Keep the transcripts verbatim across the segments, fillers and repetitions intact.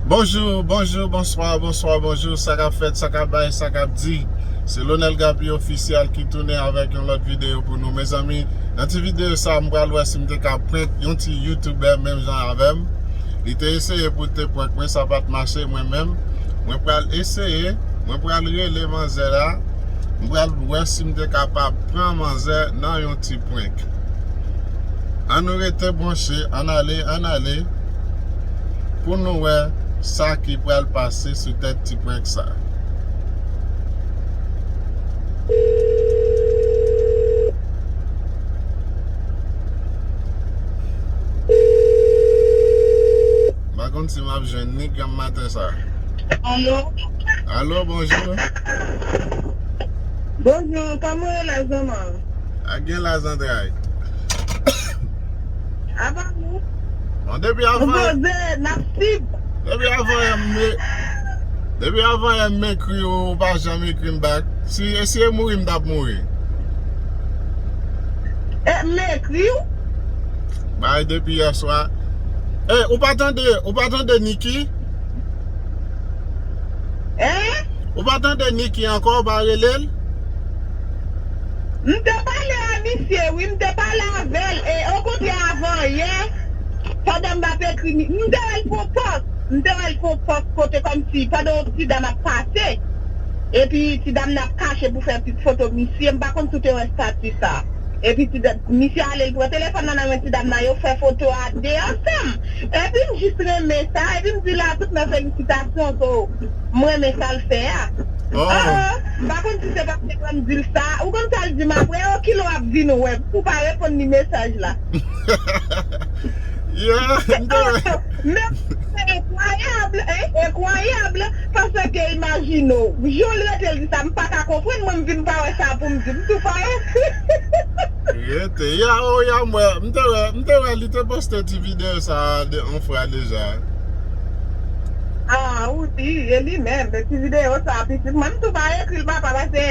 Bonjou, bonjou, bonswa, bonswa, bonjou. Sa k ap fèt, sa k ap bay, sa k ap di? Se Lonel Gaby Official ki tounen avèk yon lòt videyo pou nou. Mezanmi, nan ti videyo sa, m pral wè si m te ka prank yon ti youtubè menm jan avè m. Li te eseye pou l te prank mwen, sa pa t mache mwen menm. Mwen pral eseye, mwen pral rele manzè la. M pral wè si m te kapab pran manzè nan yon ti prank. Ann nou rete branche, ann ale, ann ale, pou nou wè sa ki pral pase sou tèt ti prank sa. M pa konn si m ap jwenn ni granm maten sa. Alo? Alo, bonjou. Bonjou, kòman w ye la, zanman? Ak gen la zantray. Apa nou? Bon, depi Nou avan, poze, n ap sib. Depi avan yè m, depi avan yè m ekri w, ou pa janm ekri m back. Si, si e mouri, m t ap mouri. E, m ekri w? Bay depi yè swa. E, ou pa tande, ou pa tande Niki? Hein? Ou pa tande Niki ankò, ou pa rele l? M te pale a misye, wi, m te pale avè l. E, okontrè, avan yè, pandan m t ap ekri, m te wè l fè yon pòs. M te wè l fè yon pòs kote kòmsi, pandan yon ti dam ap pase. Epi, ti dam nan ap kache pou fè ti foto misye. M pa konn si w te wè estati sa. Epi, ti dam, misye ale, l pran telefòn nan nan men ti dam nan, yo fè foto a de ansanm. Epi m jis renmen sa, epi m di l a tout mè felisitasyon, so, m renmen sa l fè a. Oh. Ah, m pa konn si se paske m di l sa, ou konn sa l di m apre, oh, kilè w ap vin wè m, ou pa reponn li mesaj la. Yeah, m te wè. Ah, men se enkwayab, hein, enkwayab, paske imajine w, jou l rete l di sa, m pa ka konprann, mwen m vin pa wè sa pou m di, m tou pa wè. Rete, ya, oh, ya, m wè, m te wè, m te wè, li te poste ti videyo sa de, yon fwa deja. Ah, wi, e li menm, e ti videyo sa, pitit mwen, m tou pa ekri l, papa, paske,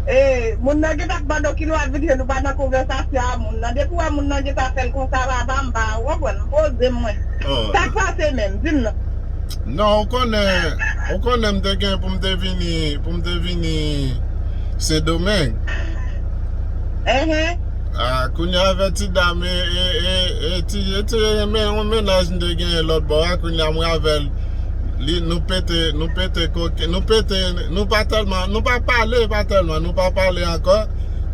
e, moun nan gentan ap mande w kilè w ap vin jwenn ou pa nan konvèsasyon a moun nan. Depi w wè moun nan gentan fè l konsa, papa, m pa, w konprann, m poze m mwen. Oh. Sa k pase menm? Di m non. Non, ou konnen, ou konnen m te gen pou m te vini, pou m te vini Sendomeng. Enhen. Ah, kounye a avè ti dam, e, e, e, e, ti, e, ti, e, men, yon mennaj m te genyen lòt bò a, kounye a mwen avè l, li, nou pete, nou pete koke, nou pete, nou pa tèlman, nou pa pale, pa tèlman, nou pa pale ankò.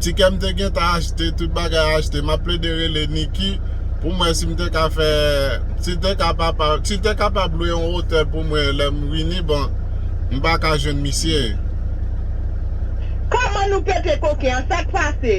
Tikè m te gentan achte, tout bagay achte. M ap plede rele Niki pou m wè si m te ka fè, si l te ka papa, si l te kapab lwe yon otèl pou mwen lè m vini, bon, m pa ka jwenn misye. Kòman nou pete koken an? Sa k pase?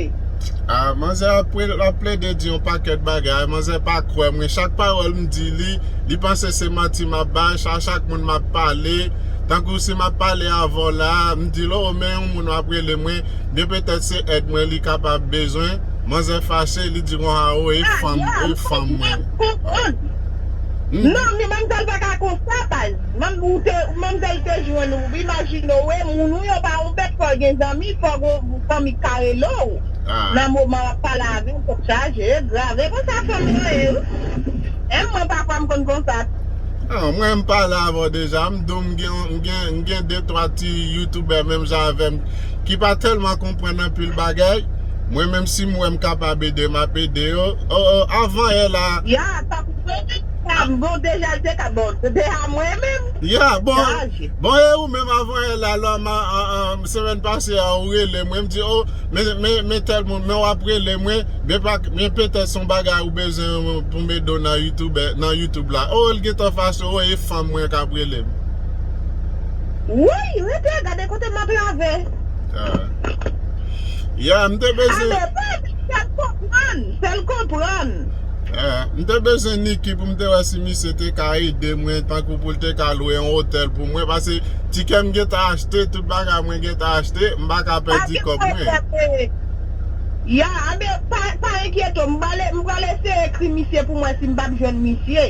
Ah, manzè ap pre-, ap plede di yon pakèt bagay. Manzè pa kwè mwen. Chak pawòl m di li, li panse se manti m ap bay. Chak, chak moun m ap pale, tankou si m ap pale avè w la, m di l, oh, men yon moun w ap rele mwen. Byen petèt se èd mwen li kapab bezwen. Manzè fache, li di konsa, oh, e fanm, e fanm mwen. Non, men manzè pa ka konsa, baz. Manm, ou te, manzè te jwenn ou, imajine w, e moun ou yo pa yon bèt, fò gen zanmi, fò gen fanmi k ka rele w. Ah. Nan moman w ap pale avè l, tèt chaje, e grave konsa fanmi yo ye, wi. E mwen, pafwa, m konn konsa. Ah, mwen, m pale avè w deja, m di w, m gen, m gen, m gen de twa ti youtubè menm jan avè m, ki pa tèlman konprann anpil bagay. Mwen menm, si m wè m kapab ede, m ap ede yo. Oh, oh, avan yè la. Ya, sa pou mwen, sa, bon, deja, l te ka, bon, deja mwen menm. Ya, bon, chaje. Bon, e ou menm avan yè la, lò, ma, an, an, semèn pase a, ou rele mwen, m di, oh, men, men, men tèl moun, men w ap rele mwen, men pa, men petèt se yon bagay ou bezwen pou m ede w nan YouTube, nan YouTube la. Oh, l gentan fache, oh, e fanm mwen k ap rele m. Woy, rete, gade kote m ap lave. Ah. Ya, m te bezwen. Fè l konprann, fè l konprann. Ah, m te bezwen Niki pou m te wè si misye te ka ede mwen, tankou pou l te ka lwe yon otèl pou mwen, paske tikè m gentan achte, tout bagay mwen gentan achte, m pa ka pèdi kòb mwen. Ya, anben, pa, pa enkyete w, m prale, m prale eseye ekri misye pou mwen si m p ap jwenn misye.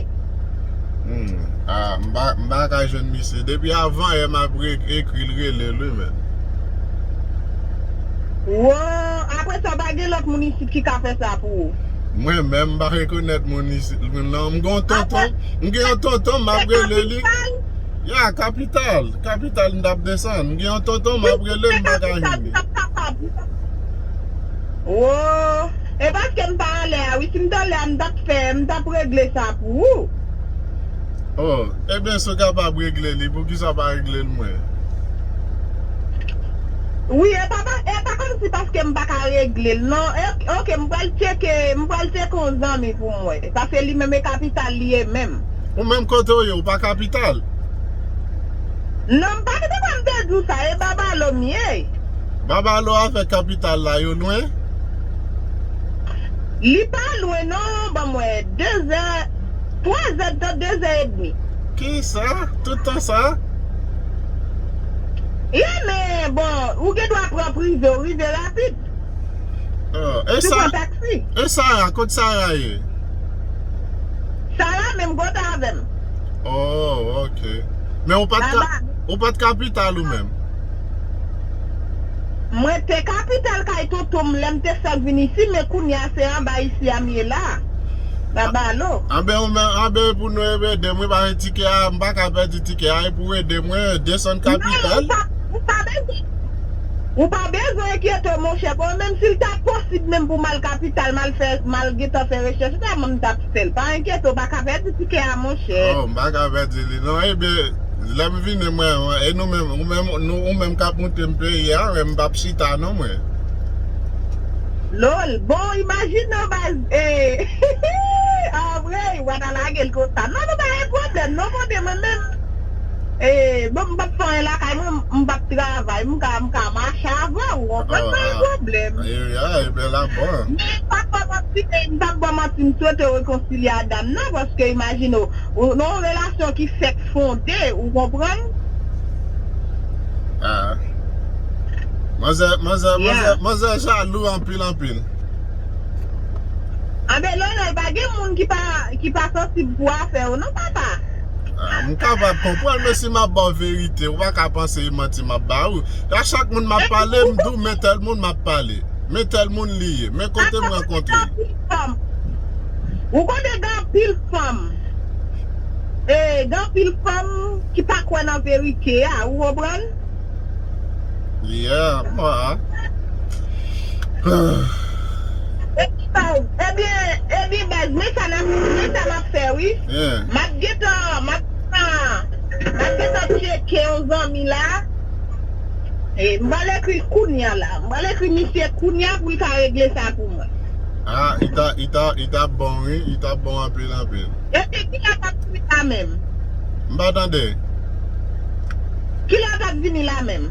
Hmm. Ah, m pa, m pa ka jwenn misye. Depi avan yè m ap re-, ekri l, rele l, wi, men. Wo, apre sa, pa gen lòt moun isit ki ka fè sa pou ou. Mwen menm, m pa rekonèt moun isi, moun nan. M gen yon tonton, m gen yon tonton, m ap rele li. Ya, kapital, kapital, m t ap desann. M gen yon tonton, m ap rele l, m pa ka jwenn li. Wo, e paske m pa anlè a, wi. Si m t anlè a, m t ap fè, m t ap regle sa pou ou. Oh, ebyen, si w kapab regle li, poukisa w pa regle l mwen? Wi, e pa, pa, e pa kòmsi paske m pa ka regle l, non. E, oke, m pral tcheke, m pral tcheke yon zanmi pou m wè. Paske li menm e kapital li ye menm. Ou menm kote w ye, ou pa kapital? Non, m pa te kwè m te di w sa, e Babalo m ye. Babalo avèk kapital la, yo lwen? Li pa lwen, non, ban m wè, de zè, twa zè de tan, de zè edmi. Kisa? Tout tan sa? Ye, men, bon, ou gen dwa pran prive, ou rive rapid. Ah, e sa, pran taksi. E Sara, kot Sara ye? Sara menm kote avè m. Oh, oke. Men ou pa t ka, ou pa t kapital ou menm? Mwen te kapital kay tonton m lè m te fèk vin isi, men kounye a se anba isi a m ye la. Babalo. Anben, ou menm, anben pou nou ede m, wi, paske tikè a, m pa ka pèdi tikè a, e pou ede mwen desann kapital. Non, ou pa, ou pa bezwen. Ou pa bezwen enkyete w, monchè. Bon, menm si l ta posib menm pou m al kapital, m al fè, m al gentan fè rechèch, sa mwen m t ap fè l. Pa enkyete w, pa ka pèdi tikè a, monchè. Oh, m pa ka pèdi li, non. Ebyen, lè m vini, mwen, e nou menm, ou menm, nou, ou menm k ap moute m peyi a, mwen, m p ap chita, non, mwen. Lol, bon, imajine w, baz, e, anvre, w a ta lage l konsa. Non, nou pa gen pwoblèm, non, kote mwen menm. E, bon, m p ap fè anyen lakay mwen, m p ap travay, m ka, m ka mache avè w, ou konprann, pa gen pwoblèm. E, a, e byen la, bon. Men, m p ap ba w manti, m p ap ba w manti, m swete w rekonsilye a dam nan, paske imajine w, ou nan yon relasyon ki fèk fonde, ou konprann? Ah. Manzè, manzè, manzè, manzè jalou anpil, anpil. Anben, Lonèl, pa gen moun ki pa, ki pa sansib pou afè w, non, papa. Ah, m kapab konprann, men si m ap ba w verite, ou pa ka panse e manti m ap ba ou. A chak moun m ap pale, m di w, men tèl moun m ap pale. Men tèl moun li ye. Men kote m rankontre l. Ou konnen gen anpil fanm. E, gen anpil fanm ki pa kwè nan verite a, ou konprann? Yeah, mwa. Ebyen, ebyen, baz, men sa n ap, men sa m ap fè, wi. Yeah. M ap gentan, m ap gentan, m ap gentan tcheke yon zanmi la. E, m pral ekri kounya la. M pral ekri misye kounya pou l ka regle sa pou mwen. Ah, li ta, li ta, li ta bon, wi. Li ta bon anpil, anpil. Epi kilè w t ap vini la menm? M pa tande. Kilè w t ap vini la menm?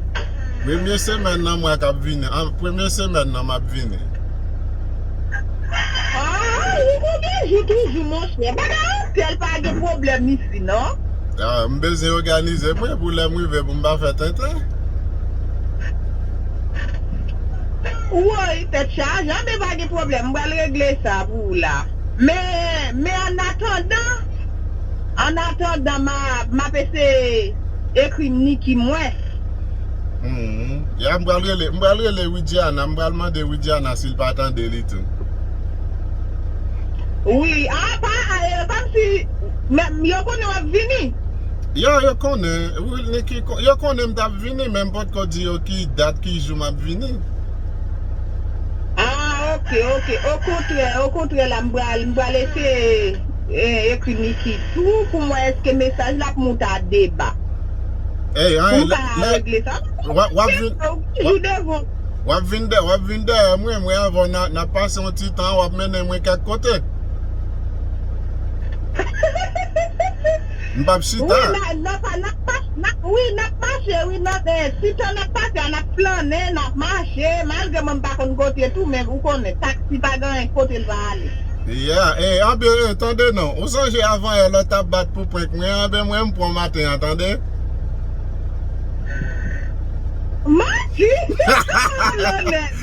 Premye semèn nan mwa k ap vini. An, premye semèn nan m ap vini. Ah, ou konbyen jou toujou, monchè? Pa gen anpil, pa gen pwoblèm isi, non? Ah, m bezwen òganize mwen pou lè m rive pou m pa fè tenten. Woy, tèt chaje, men pa gen pwoblèm, m pral regle sa pou ou la. Men, men annatandan, annatandan, m a, m ap eseye ekri Niki mwen. Hmm. Ya, m pral rele, m pral rele Widiana, m pral mande Widiana si l pa tande li tou. Wi, apa, e, kòmsi, men, yo konnen w ap vini? Ya, yo konnen, wi, Niki, yo konnen m t ap vini, men m potko di yo ki dat, ki jou m ap vini. Ah, oke, oke. Okontrè, okontrè, la, m pral, m pral eseye, e, ekri Niki tou pou m wè èske mesaj la ap monte a deba. Ey, anyen, lè, lè, w ap, w ap vin, w ap, w ap vin dè, w ap vin dèyè mwen, mwen avè w, n a, n ap pase yon ti tan, w ap mennen mwen kèk kote. M p ap chita. Wi, n a, n a pa, n ap pa, n ap, wi, n ap mache, wi, nan, eh, ti tan n ap pase a, n ap flannen, n ap mache, malgre mwen m pa konn kote tou, men ou konnen, taksi pa gen anyen kote l va ale. Ya, eh, anben, eh, tande non, ou sonje avan yè lè w t ap bat pou prank mwen, anben mwen m pran maten an, tande? Manti! Lonèl!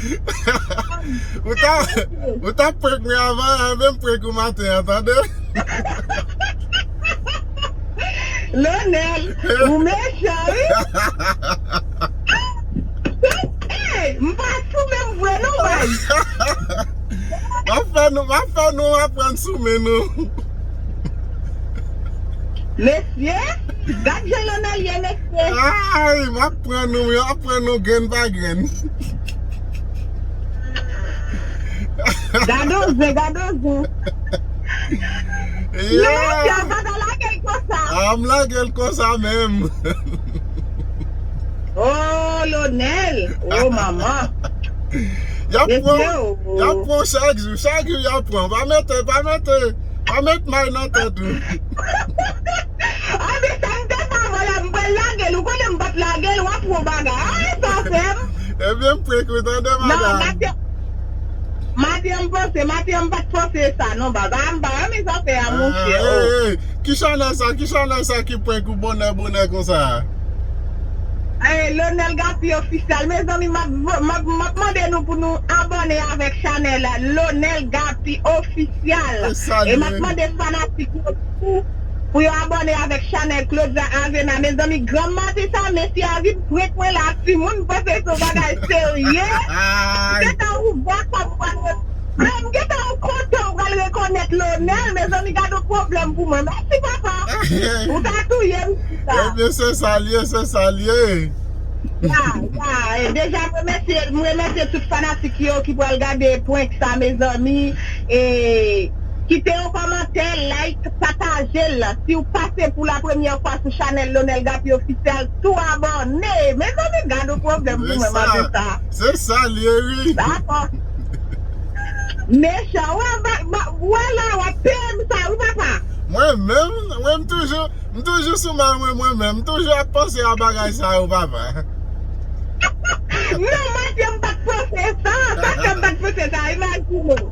Ou t ap, ou t ap prank mwen avan, anben m prank ou maten an, tande? Lonèl, ou mechan, wi. Ey, m pa sou menm vre non, baz. M ap fè nou, m ap fè nou aprann sou men nou. Mesye, gad jan Lonel ye, mesye. Ay, m ap pran nou, m ap pran nou grenn pa grenn. Gad on zen, gad on zen. Yeah. Mesye, w pa ta lage l konsa. Ah, m lage l konsa menm. Oh, Lonel. Oh, manman. Y ap pran, y ap pran chak jou, chak jou y ap pran. Pa mete, pa mete, pa met may nan tèt ou. Ah, men sa m te fè avan la, m pral lage l. Ou konnen m p ap lage l, w ap pran bagay. Ah, sa fè m. Ebyen, m pran kou tande, madam. Maten, maten m panse, maten m pa t panse sa, non, baba. M pa renmen zafè a, monchè. Hey, hey. Ki chanèl sa? Ki chanèl sa ki prank ou bonè, bonè konsa? Eh, Lonel Gapi Official. Mezanmi, m ap, m ap, m ap mande nou pou nou abòne avèk chanèl Lonel Gapi Official. E m ap mande fanatik yo tou pou yo abòne avèk chanèl Claudia Avena. Mezanmi, granm maten sa, mesye a vin prank mwen la, timoun, m panse se yon bagay serye. M gentan ouvè kò m pral, men m gentan kontan m pral rekonèt Lonel, mezanmi, gad yon pwoblèm pou mwen. Mèsi, papa. Ou ta touye m, sa. Ebyen, se sa l ye, se sa l ye. Ya, ya, e deja m remèsye, m remèsye tout fanatik yo ki pral gade prank sa, mezanmi. E kite yon kòmantè, like, pataje l. Si w pase pou la premyè fwa sou chanèl Lonel Gapi Official, tou abòne. Mezanmi, gad yon pwoblèm pou mwen, maten sa. Se sa l ye, wi. Dakò. Mechan, wè, wè la, w ap peye m sa, wi, papa. Mwen menm, mwen m toujou, m toujou sou may mwen, mwen menm. M toujou ap panse a bagay sa yo, papa. Non, maten m pa t panse sa. Sa fè m pa t panse sa, imajine w.